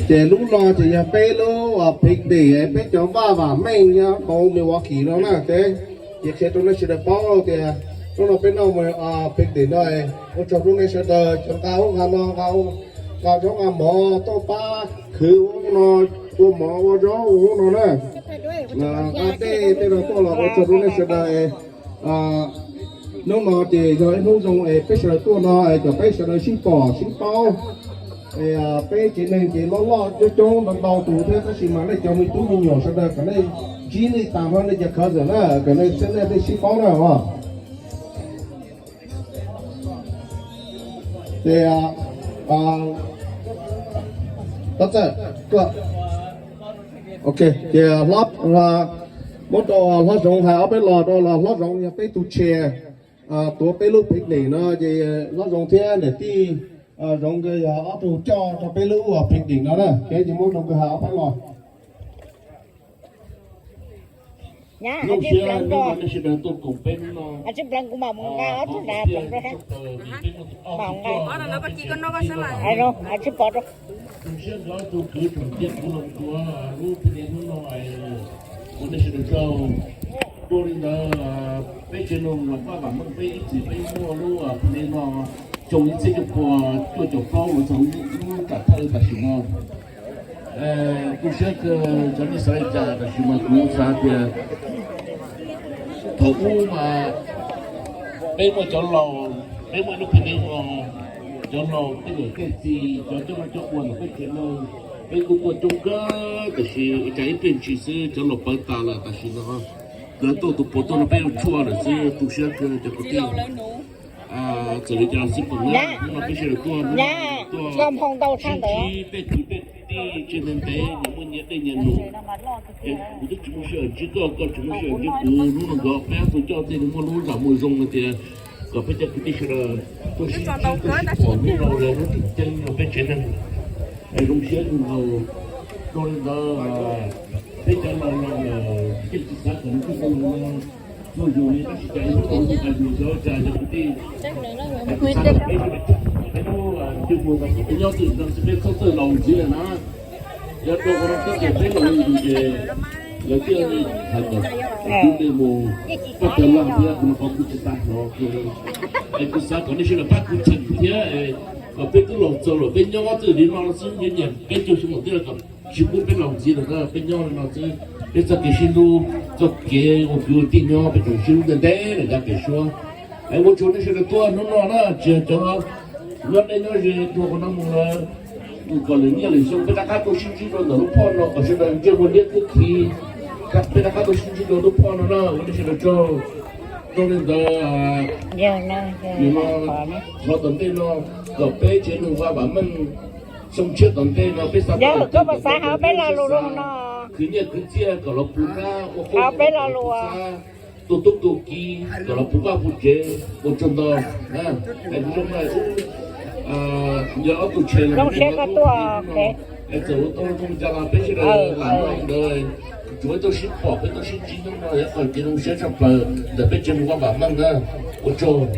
Ces lub no ces yog peb lub phev dim, peb cov vaj vam meej nyob hauv Milwaukee no na. Ces qhia rau nej sawv daws paub tias hnub no peb noj phev dim no, ua tsaug rau nej sawv daws cov nqa ub nqa no, nqa zaub nqa mov tuaj pab khwv ub no, ua mov ua zaub ua ub no na. Nqa dej tej no tuaj los ua tsaug rau nej sawv daws. Hnub no ces yog ib hnub zoo es peb sawv daws tuaj no es kom peb sawv daws sib pom sib paub. Peb tsev neeg ces loj loj coob coob ntau ntau tus thiab, tab sis mas nej cov me tub me nyuam sawv daws kom nej ntsib nej tas hlo nej cov cousin na, kom nej txhia nej sib paub na os. Ces, tab txawm, ok, ces muab rau Hlob Zoov hais ob peb los rau los Hlob Zoov yog peb tus chair tuav peb lub phev dim no, ces Hlob Zoov thiab niam tij Zoov nkawd yog ob tug coj rau peb lub phev dim no na. Ces muab rau nkawd hais ob peb los. Zoo siab nkawd tus kwv tsoom tij kuv los tuav lub phev dim hnub no, ua nej sawv daws tsaug. Dua li ntawd, peb tsev neeg Vaj Vam Meej peb ib txwm peb muaj lub phev dim no xyoo ib txhiab cuaj puas cuaj caum plaub los txog lub kam thawj tam sim no. Tu siab kawg, cov nej xav li cas tam sim no kuv xav tias thaum ub mas peb muaj cov laus, peb muaj lub phev dim no, cov laus tej niam tej txiv, cov coj noj coj ua ntawm peb tsev neeg, peb kuj tuaj coob kawg, tiam sis ua cas ib pliag ntshis xwb cov laus pawv tas lawm. Tam sim no lawv tuaj tus puav tuaj nrog peb ua tshuaj lawm xwb. Tu siab kawg cov kwv tij. Txawm li cas los xij peem na, hnub no peb sawv daws tuaj, tuaj sib ntsib tej kwv tej tij tsis ntev ntev, nyias muaj nyias dej nyias num. Kuv twb tsis muaj sij hawm ntsib koj, koj tsis muaj sij hawm ntsib kuv. Hnub no nkawd peb ob tug coj tej muaj lub zam muaj zoo hais tias kom peb cov kwv tij sawv daws tuaj sib ntsib tuaj sib pom hnub no lawv lub tseem ceeb rau peb tsev neeg. Zoo siab kawg nkaus. Zoo li ntawd, peb cov laus no ces tsis xav kom nws txawj zoo no, txuag yus li tab sis cas ib hnub tau tus qas yus xyov cas cov kwv tij, peb lub ntsej muag no peb nyob twj ywm no xwb peb txhob txawj laus ntxiv lawm na. Yog rau qhov no xwb ces peb laus li yus ces lawv thiaj hais kom kuv tej mus paj tawg laj thiab kuv no qhov kuj tsis tag no. Es kuv xav kom nej sawv daws pab kuv cheem thiab, kom peb twb laus txaus lawm peb nyob twj ywm li no xwb, nyiam nyiam peb caug xyoo lawm thiab los kom tsis pub peb laus ntxiv lawm na. Peb nyob li no xwb, peb txoj kev sib hlub, txoj kev ua kwv ua tij nyob peb tseem sib hlub ntev ntev lawm yav pem suab. Es ua tsaug nej sawv daws tuaj hnub no na, tsis yog cov nyob deb nyob ze tuag qhov no mus lawm, kom lwm niaj lwm xyoo peb rov qab tuaj sib ntsib rau ntawm lub phoj no kom sawv daws ntsej muag liab kub khi. Peb rov qab tuaj sib ntsib rau lub phoj no na, ua nej sawv daws tsaug. Zoo li ntawd, nim no qhov tom ntej no kom peb tsev neeg Vaj Vam Meej xyoo tshiab tom ntej no peb xav, peb xav khwv nyiaj khwv txiaj kom los puv qab ua qhov, peb los puv xab, tu tub tu kiv kom los puv vaj puv tsev. Ua tsaug ntau. Hais kuv zoo na, yog ob tug tshem los no, es txawm ua tau zoo li cas los peb sawv daws lam no ntawd, tsuav peb tuaj sib pom peb tuaj sib ntsib hnub no yog qhov kev zoo siab tshaj plaws ntawm peb tsev neeg Vaj Vam Meej na. Ua tsaug.